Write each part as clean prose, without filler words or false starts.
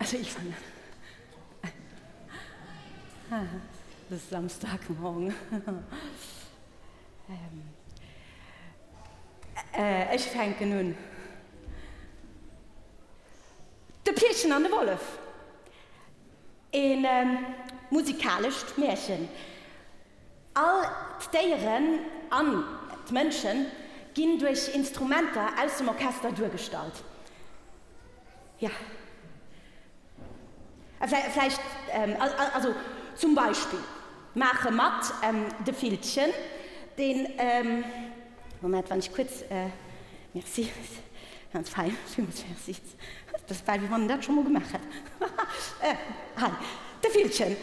Also ich fange an. Das ist Samstagmorgen. Ech fänken un. De Pierchen an de Wollef, e musikalescht Märchen. All d'Déieren an d'Mënsche ginn duerch Instrumenter aus dem Orchester duergestallt. Jo. Vläicht, also zum Beispill maache mat de Villchen, deen, Moment, wann ech kuerz, merci, ganz fein, villmools merci, dat ass bal wéi wann en dat scho mol gemaach hätt, hei, de Villchen,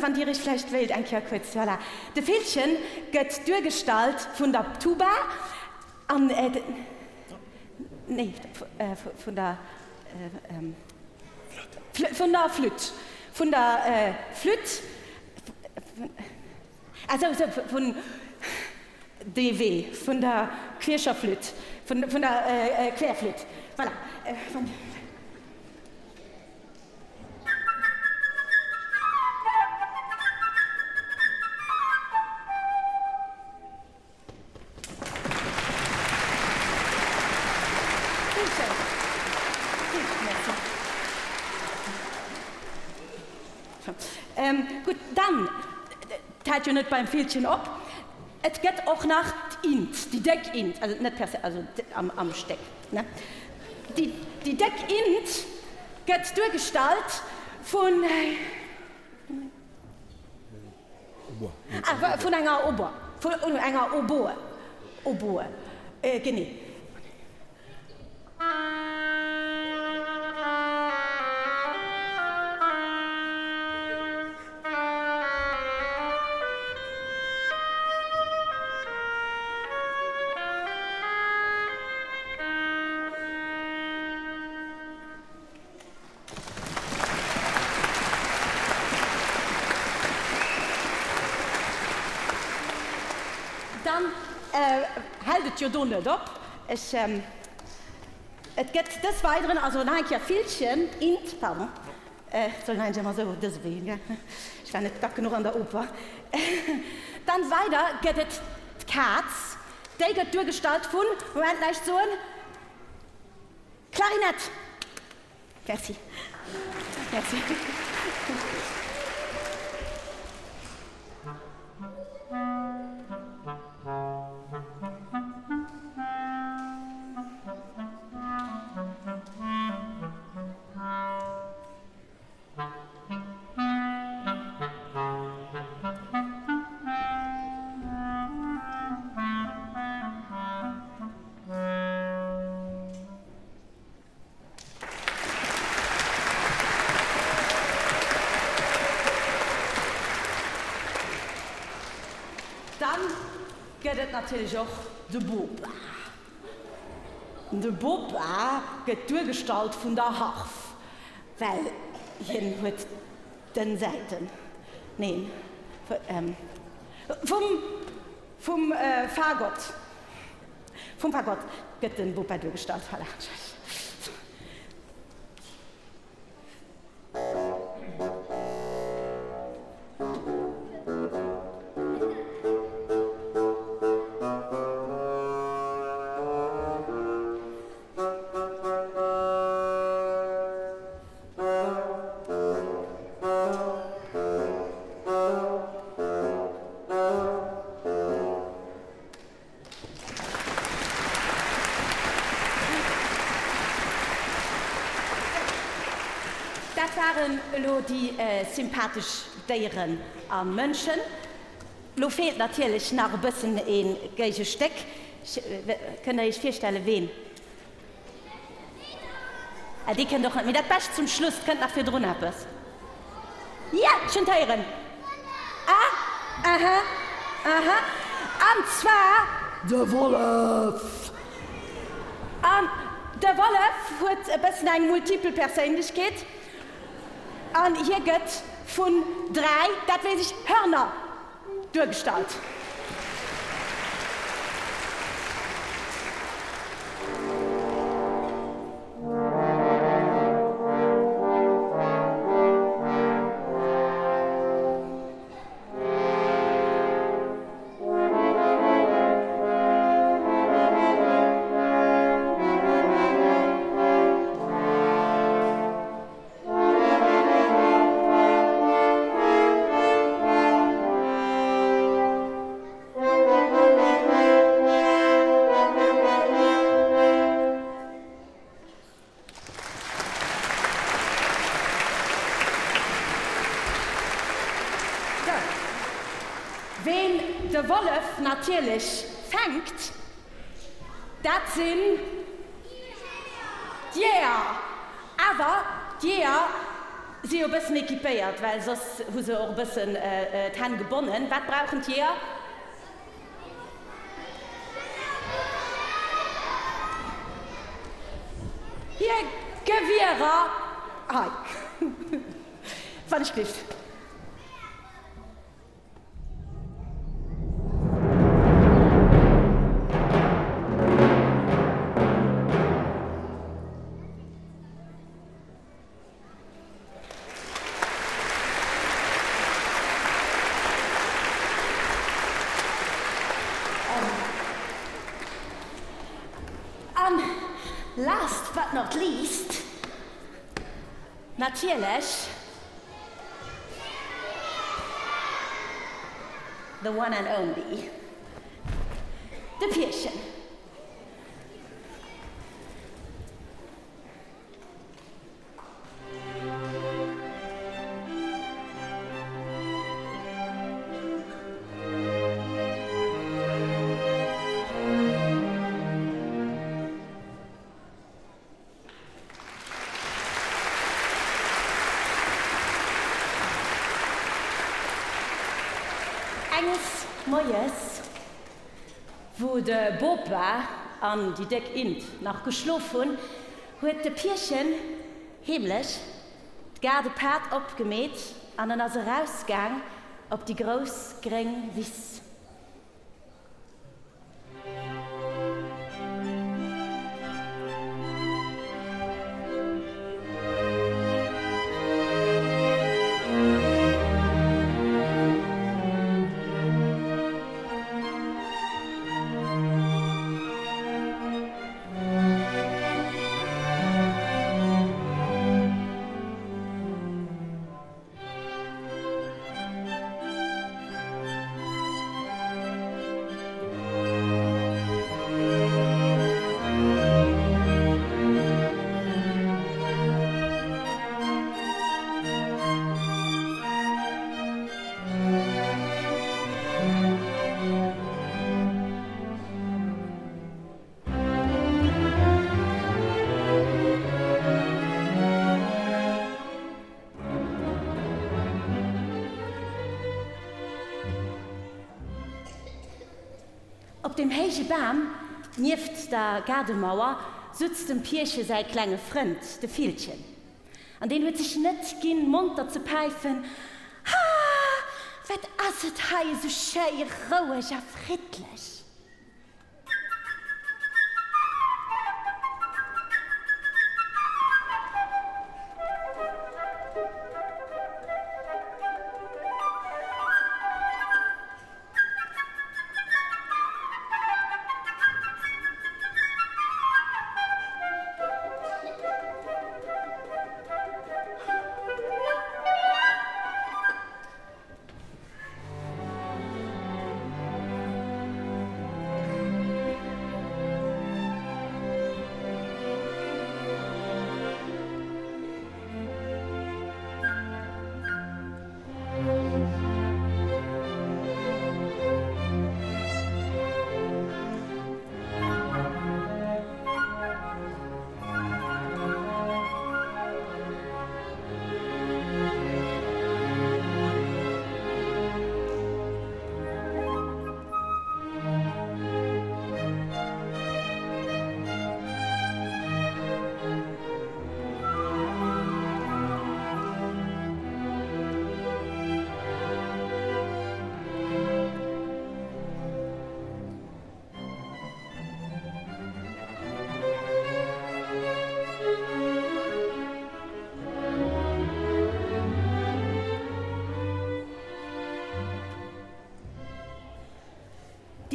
wann Dir Iech vläicht wéilt eng Kéier kuerz, voilà, de Villchen gëtt duergestallt vun der Tuba an, nee, vun der, Vun der Flütt. Vun der Flütt. Ah sou, sou, vun DW, vun der queescher Flütt, vun der Querflütt. Voilà. Gutt, dann, 't hält jo net beim Villchen op, et gëtt och nach d'Int, déi déck Int, also net per se, also am Stéck, ne? Déi déck Int gëtt duergestallt vun. Ah, vun enger Oboe, vun enger Oboe, Oboe, genee. Dann hält et jo do net op. Ech, et gëtt des Weideren also nach eng Kéier Villchen, int, pardon, et soll nach eng Kéier emol esou dëse Wee, gell, ech war net dack genuch an der Oper. Dann weider gëtt et d'Kaz, déi gëtt duergestallt vun, Moment, näischt soen, Klarinett. Merci. Merci. Dann gëtt et natierlech och de Bopa. De Bopa gëtt duergestallt vun der Harf, well hien huet dënn Säiten, neen, vum, vum Fagott. Vum Fagott gëtt den Bopa duergestallt. Voilà. Dat waren elo déi sympathesch Déieren a Mënschen. Lo feelt natierlech nach e bëssen ee Géigestéck. Kënnt der iech virstellen, ween? Ah, dee kënnt och net. Mee dat Bescht zum Schluss, 't kënnt nach virdrun eppes. Ja, ech hunn d'héieren. Ah, aha, aha. An zwar de Wollef. An de Wollef huet e bëssen eng multipel Perséinlechkeet. An hie gëtt vun 3, dat weess ech, Hörner duergestallt. de Wollef natierlech fänkt, dat sinn d'Jeeër. Awer d'Jeeër si jo e bëssen equipéiert, well soss hu se och e bëssen d'Hänn gebonnen. Wat brauchen d'Jeeër? Hir Gewierer. Hei, wann ech glift. An last but not least natierlech the one and only, de Pierchen. Enges Moies, wou de Bopa an déi déck Int nach geschlof hunn, huet de Pierchen heemlech d'Gaardepaart opgemeet an en ass erausgaang op déi grouss gréng Wiss. Op deem héije Bam nieft der Gaardemauer sutz dem Pierche säi klenge Frënd, de Villchen. An deen huet sech net ginn, monter ze päifen, Ha, wat ass et hei esou schéi roueg a friddlech!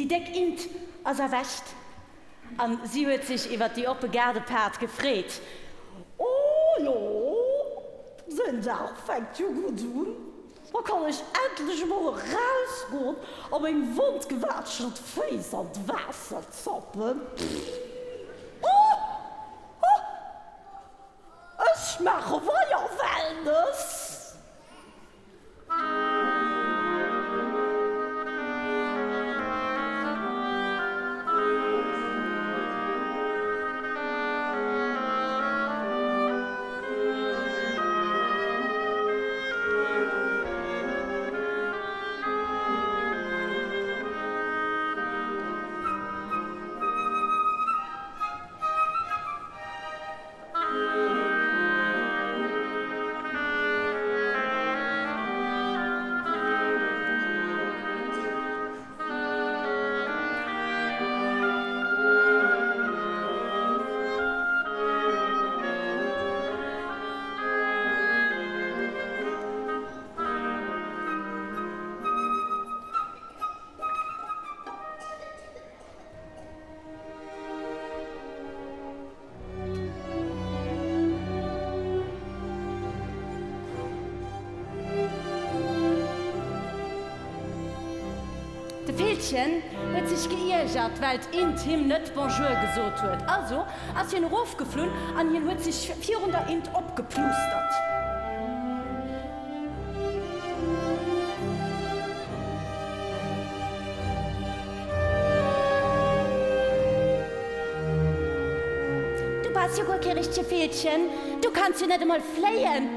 Déi déck Int ass erwächt an si huet sech iwwer déi oppe Gaardepaart gefreet. Oh jo, den Dag fänkt jo gutt un. Da kann ech endlech emol erausgoen a meng wondgewatschelt Féiss an d'Waasser zappen. Oh, oh, ech maache weier Wellness. Villchen huet sech geiergert, well d'Int him net Bonjour gesot huet. Also ass hien erofgeflunn an hien huet sech virun der Int opgeplustert. Du bass jo guer kee richtege Villchen, du kanns jo net emol fléien.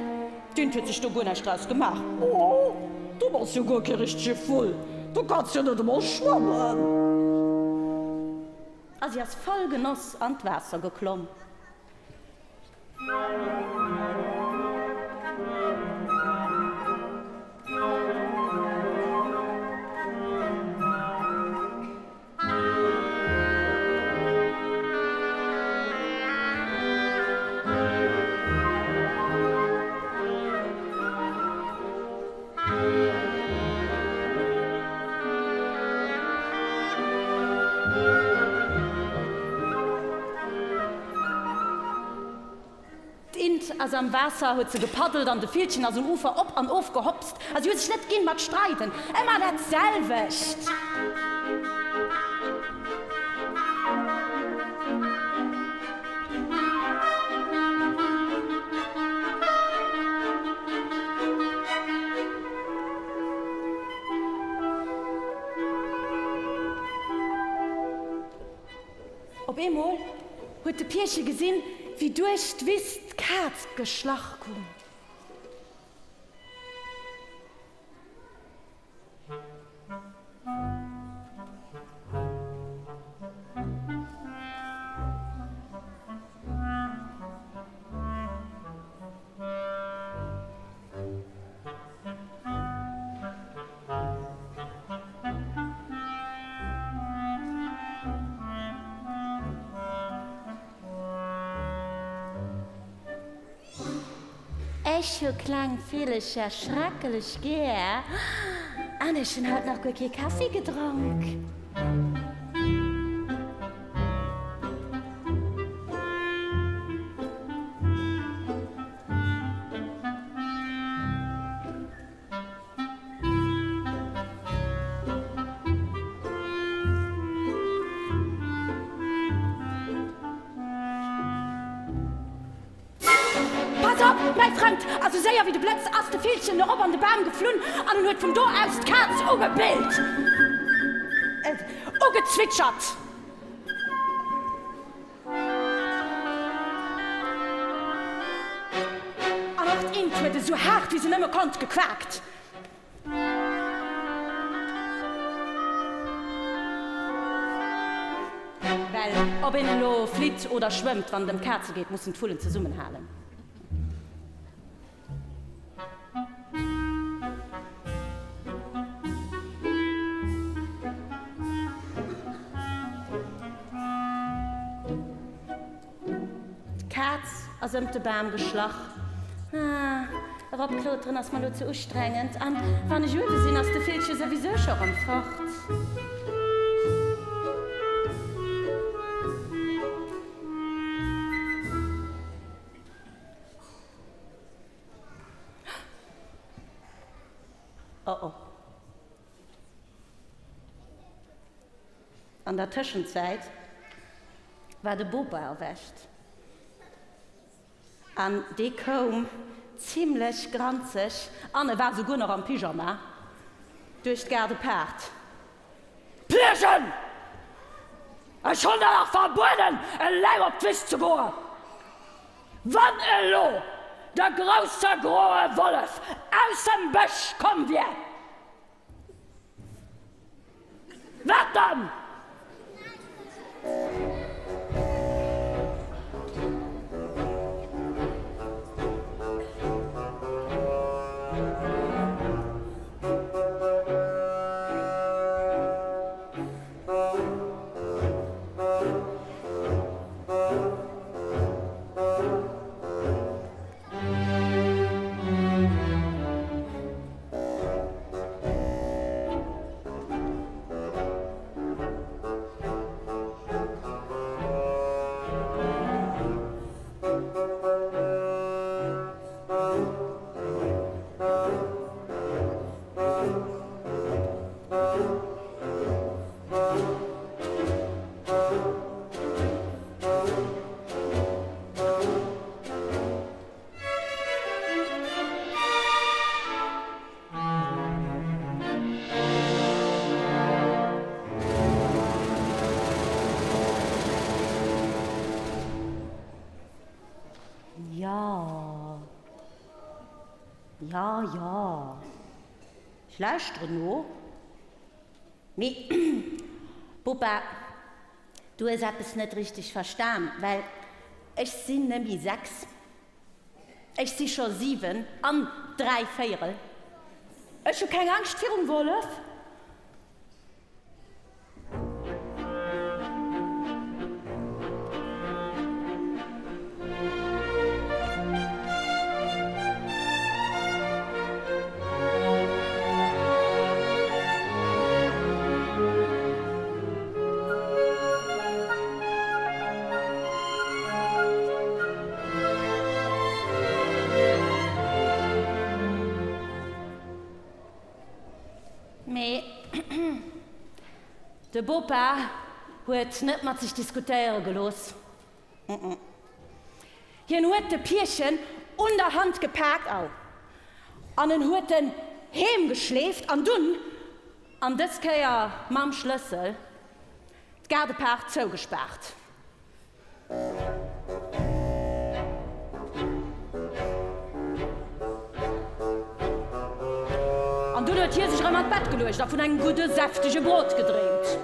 D'Int huet sech do guer näischt draus gemaach. Oh, du bass jo guer kee richtege Vull, du kanns jo net emol schwammen. A si ass voll Genoss an d'Waasser geklomm. D'Int ass am Waasser, huet se gepaddelt an de Villchen ass um Ufer op an of gehopst a si huet sech net ginn mat streiden, ëmmer dat selwecht. Op eemol huet de Pierche gesinn, wéi duerch d'Wiss d'Kaz geschlach koum. Ech hu kleng Villecher schrecklech gär an ech hunn haut nach guer kee Kaffi gedronk. Pass op, mäi Frënd! A sou séier wéi de Blëtz ass de Villchen erop an de Bam geflunn an en huet vun do aus d'Kaz ugebillt, ugezwitschert. An och d'Int huet esou haart wéi se nëmme konnt gequaakt. Well ob een elo flitt oder schwëmmt, wann et ëm d'Kaze geet, mussen d'Vullen zesummenhalen. D'Kaz ass ëmt de Bam geschlach. Ah, eropkloteren ass mer lo ze ustrengend. An wann ech uewe sinn, ass de Villche souwisou scho rëm fort. Oh oh. An der Tëschenzäit war de Bopa erwächt an dee koum zimlech granzeg, an e war souguer nach am Pyjama, duerch d'Gaardepaart. Pierchen! Ech hunn der dach verbueden, eleng op d'Wiss ze goen! Wann elo de grousse groe Wollef aus dem Bësch komm wier, wat dann? Jo, jo, jo, ech lauschteren no. Mee, Bopa, du hues eppes net richteg verstan, well ech sinn nemmi 6, ech si scho 7 an dräivéierel. Ech hu keng Angscht virum Wollef. Mee de Bopa huet net mat sech diskutéiere gelooss. Hien huet de Pierchen un der Hand gepaakt, au, an en huet en heem geschleeft an dunn, an dës Kéier mam Schlëssel, d'Gaardepaart zougespaart. An dunn huet hie sech erëm an d'Bett geluecht a vun engem gudde säftege Brot gedreemt.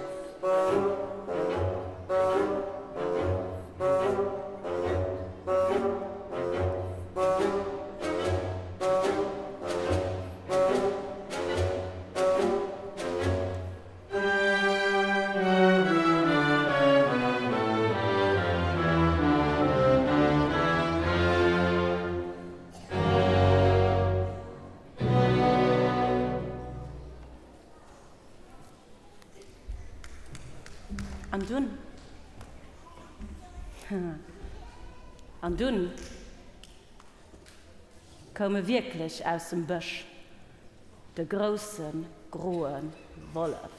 An dunn, an dunn koum e wierklech aus dem Bësch. De grousse groe Wollef.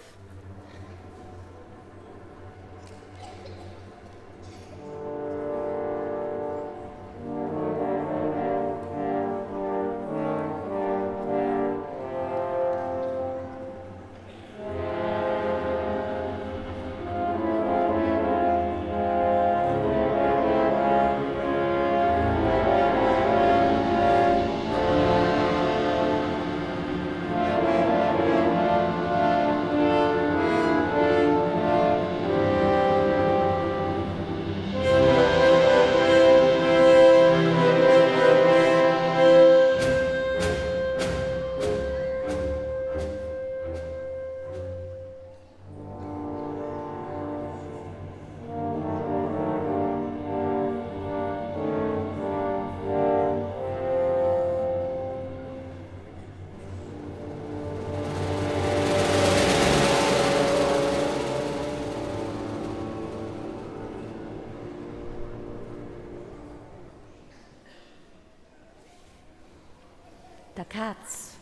Der Kaz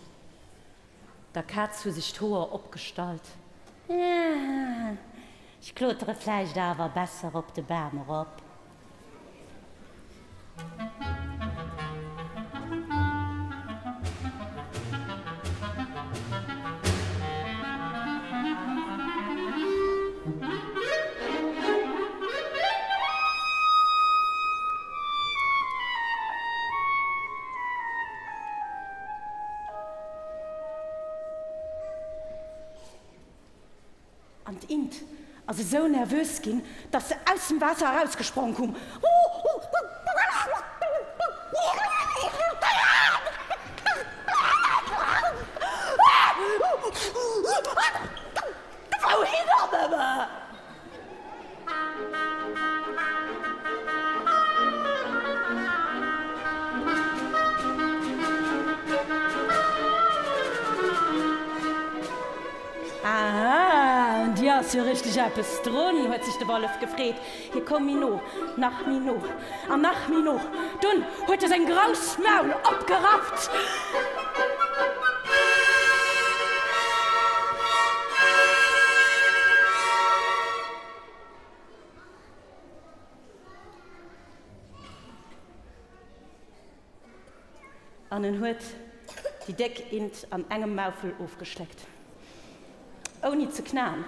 Der Kaz hu sech d'Hoer opgestallt. Ech klotere vläicht awer besser op de Bam erop. An d'Int ass esou nervös ginn, dass se aus dem Waasser erausgesprong kumm. Wouhinner nëmme? Aha, un dir ass jo richteg eppes drun, huet sech de Wollef gefreet. Hie koum méi no, nach méi no an nach méi no. Dunn huet e seng grouss Maul opgerappt. An en huet déi déck Int an engem Maufel ofgeschléckt, ouni ze knaen.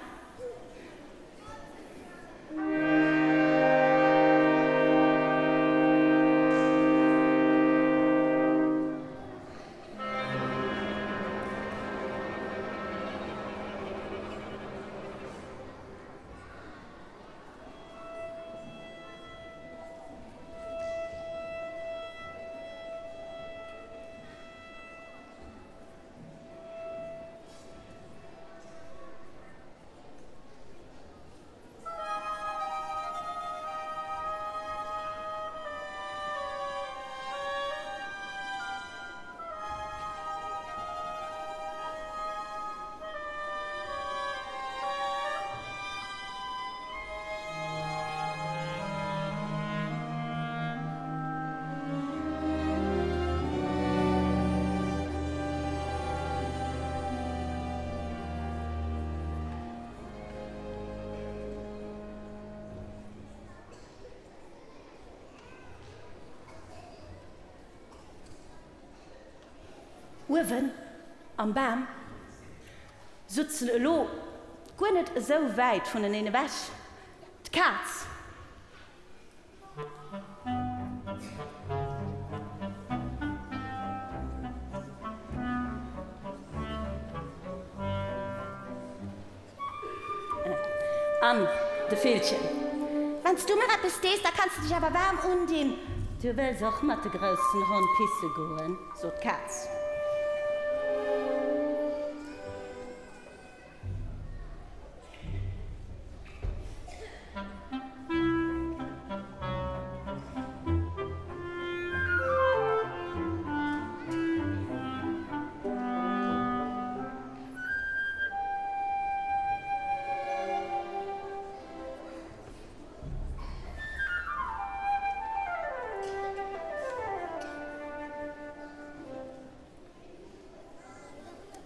Uewen am Bam sutzen elo guer net esou wäit vuneneen ewech d'Kaz. An de Villchen. Wann s du mer eppes dees, da kanns de dech awer waarm undinn. Du wëlls och mat de groussen Honn pisse goen, sot d'Kaz.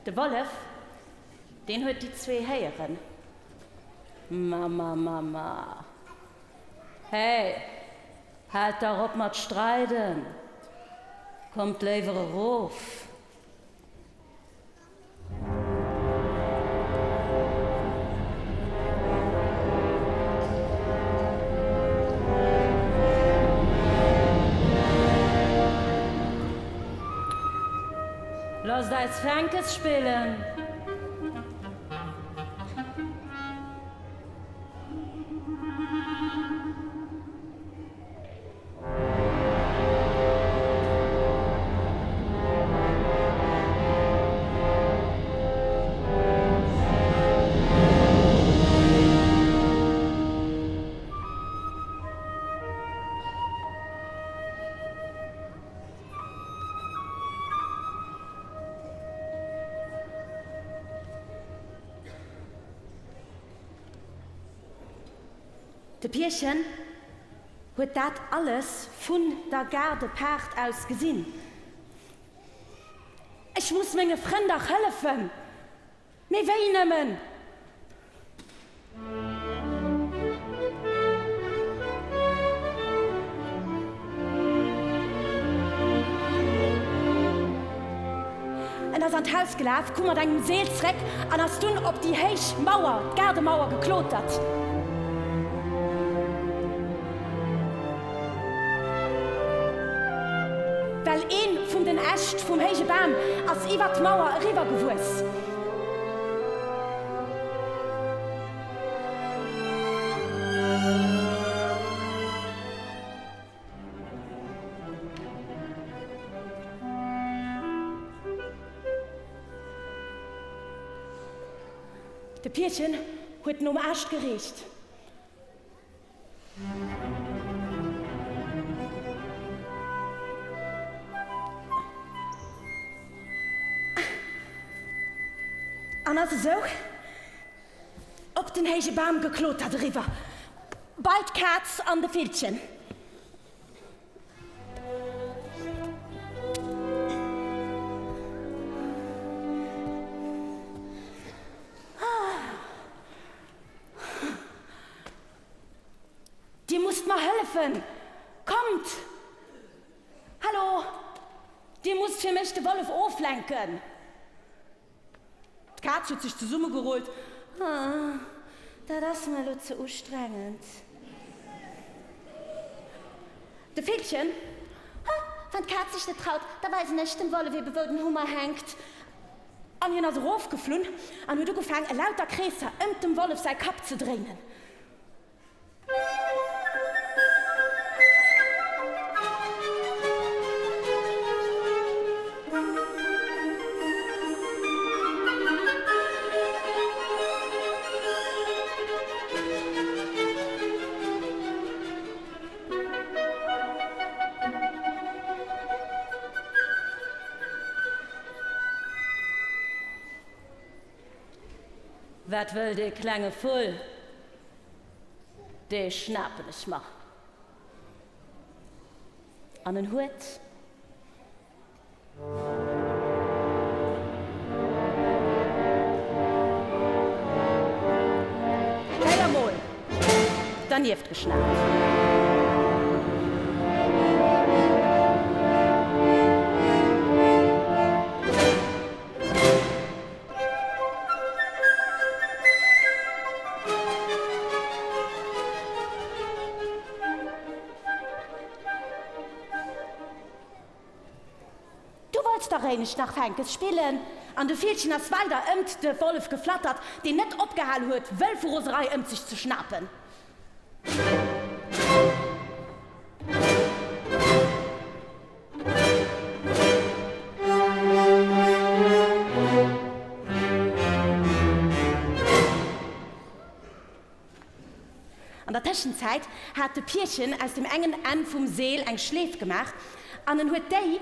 De Wollef, deen huet déi zwee héieren. Mamma, Mamma, hey, haalt dach op mat streiden, kommt léiwer erof. Loosst eis Fänkes spillen! De Pierchen huet dat alles vun der Gaardepaart aus gesinn. Ech muss menge Frënn dach hëllefen! Mee wéi nëmmen? En ass an d'Haus gelaf, koum mat engem Seel zréck an ass dunn op déi héich Mauer, d'Gaardemauer, geklotert. Well ee vun den Äscht vum héije Bam ass iwwer d'Mauer eriwwer gewuess. De Pierchen huet nom Aascht gereecht. An ass esou op den héije Bam geklotert eriwwer bei d'Kaz an de Villchen. Dir musst mer hëllefen! Kommt! Hallo! Dir musst fir mech de Wollef oflenken! D'Kaz huet sech zesummegerullt. Ah, dat ass mer elo ze ustrengend. De Villchen, Ha, wann d'Kaz sech net traut, da weisen ech dem Wollef ebe wou den Hummer hänkt. An hien ass erofgeflunn an huet ugefaang elauter Kreesser ëmt dem Wollef säi Kapp ze dréinen. Wat wëll dee klenge Vull? Dee schnapen ech mer. An en huet. Véiermol dernieft geschnaapt. wollts dach éinescht nach Fänkes spillen. An de Villchen ass weider ëmt de Wollef geflattert, deen net opgehal huet, wëll vu Roserei ëmt sech ze schnapen. An der Tëschenzäit hat de Pierchen aus dem engen Enn vum Seel eng Schleef gemaach an en huet déi,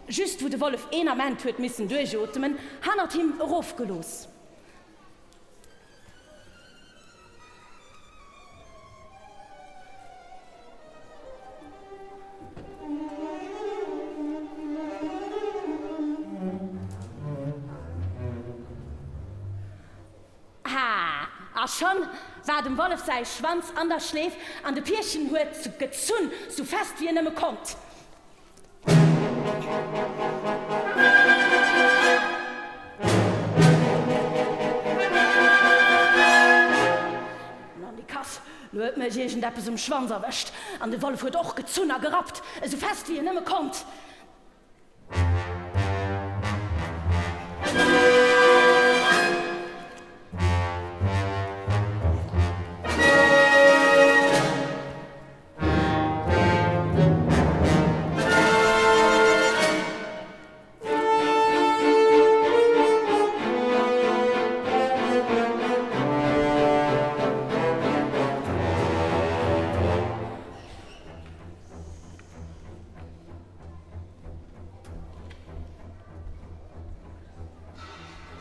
just wou de Wollef een Ament huet missen duerchotemen, hannert him erofgelooss. Ha! A schonn war dem Wollef säi Schwanz an der Schleef an de Pierchen huet gezunn, sou fest wéi en nëmme konnt. Nannikass, lo huet mech iergendeppes um Schwanz erwëscht. An de Wollef huet och gezunn a gerappt, esou fest wéi en nëmme konnt.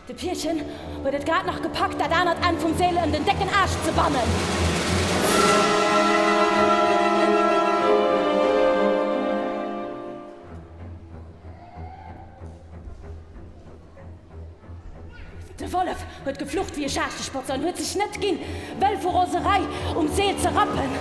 De Pierchen huet et grad nach gepackt, dat anert Enn vum Seel ëm den décken Aascht ze bannen. De Wollef huet geflucht wéi e Schaaschtegpotzer an huet sech net ginn, wëll vu Roserei um Seel ze rappen.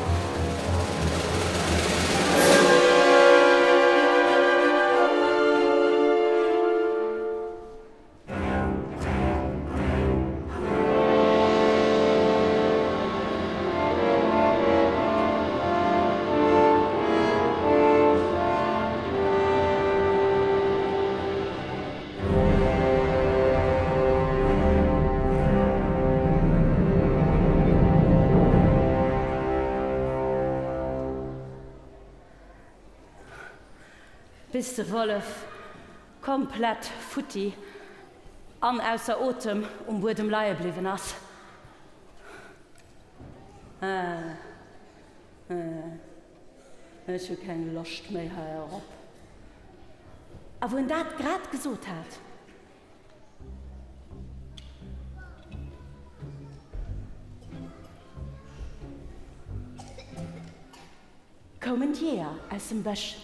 Bis de Wollef komplett futti an ausser Otem um Buedem leie bliwwen ass. Ech hu keng Loscht méi hei erop. A wou en dat grad gesot hat. Koumen d'Jeeër aus dem Bësch.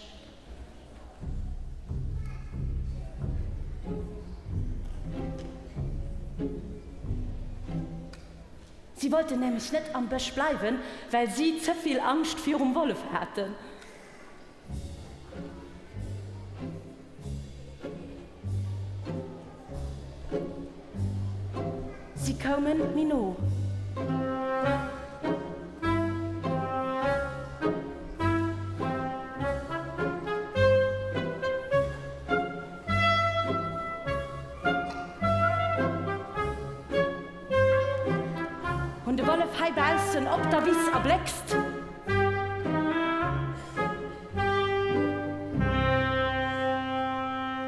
Si wollten nämlech net am Bësch bleiwen, well si ze vill Angscht virum Wollef haten. Si koumen méi no. Hunn de Wollef hei baussen op der Wiss erbléckst.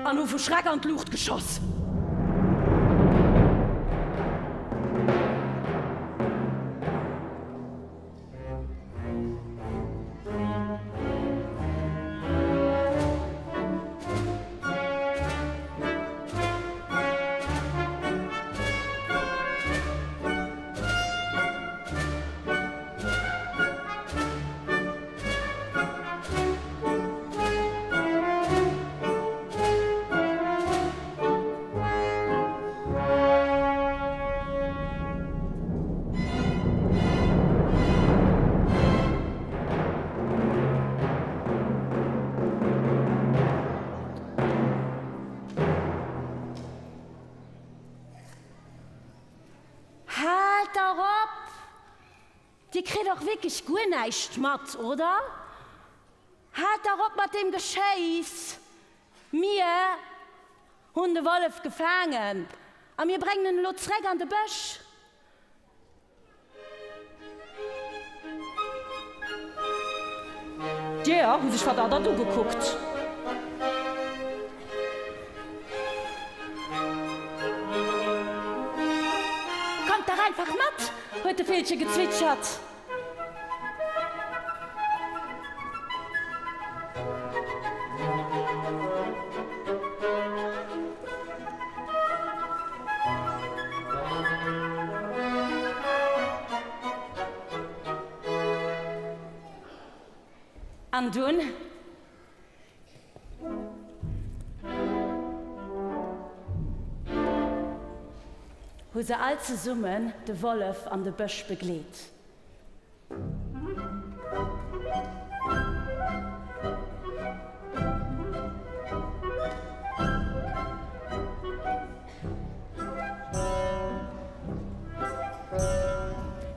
An hu vu Schreck an d'Luucht geschoss. Haalt dach op! Dir kritt och wierklech guer näischt mat, oder? Haalt dach op mat deem Geschéiss! Mir. Hunn de Wollef gefaangen a mir bréngen en elo zréck an de Bësch. D'Jeeër hu sech verdaddert ugekuckt. Kommt dach einfach mat! huet de Villche gezwitschert. An dunn. Hu se all zesummen de Wollef an de Bësch begleet.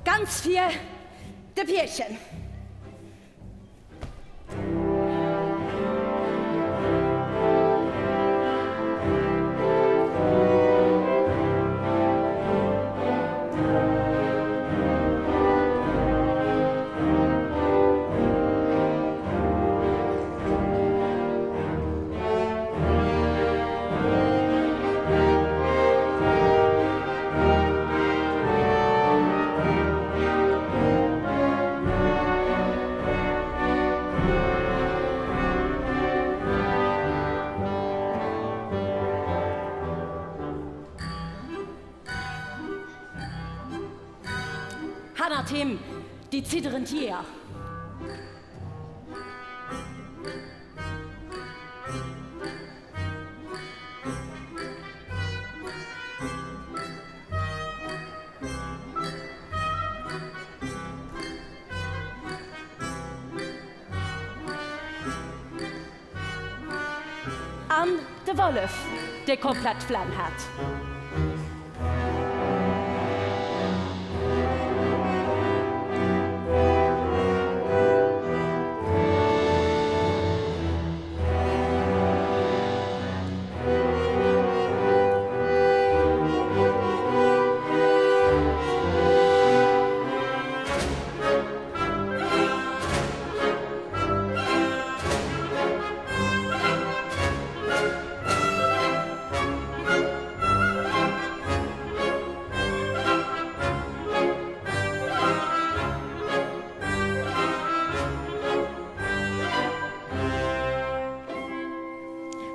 Ganz vir de Pierchen. Hannert him déi zidderend Jeeër. An de Wollef, dee komplett d'Flemm hat.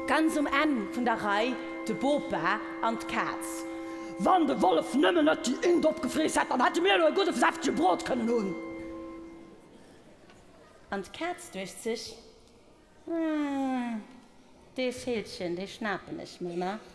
Ganz um Enn vun der Rei de Bopa an d'Kaz. Wann de Wollef nëmmen net déi Int opgefriess hätt, dann hätte mir elo e gudde säftege Brot kënnen hunn. An d'Kaz duecht sech, Hm, dee Villchen, dee schnapen ech mir nach.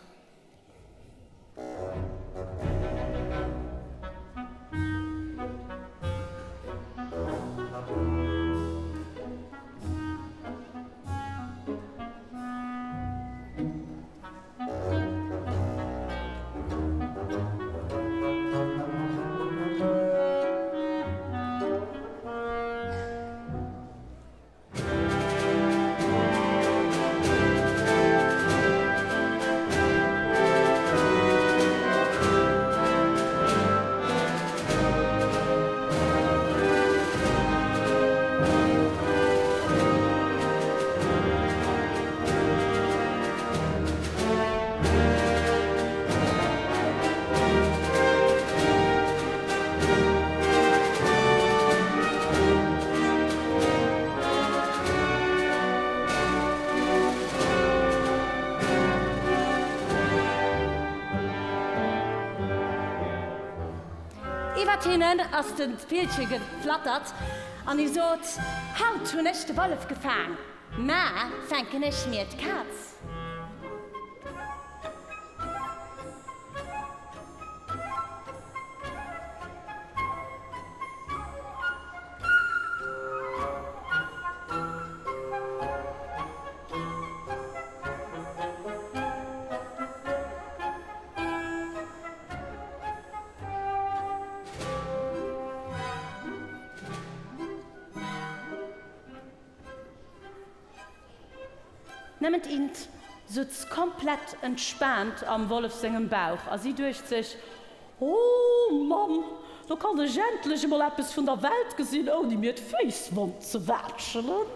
Iwwert hinnen ass de Villche geflattert an hie sot, Haut hunn ech de Wollef gefaang, mar fänken ech mir d'Kaz. Nëmmen d'Int. Sutz komplett entspaant am Wollef sengem Bauch a si duecht sech, Oh Mamm, lo kann ech endlech emol eppes vun der Welt gesinn, ouni mir d'Féiss wond ze waatschelen.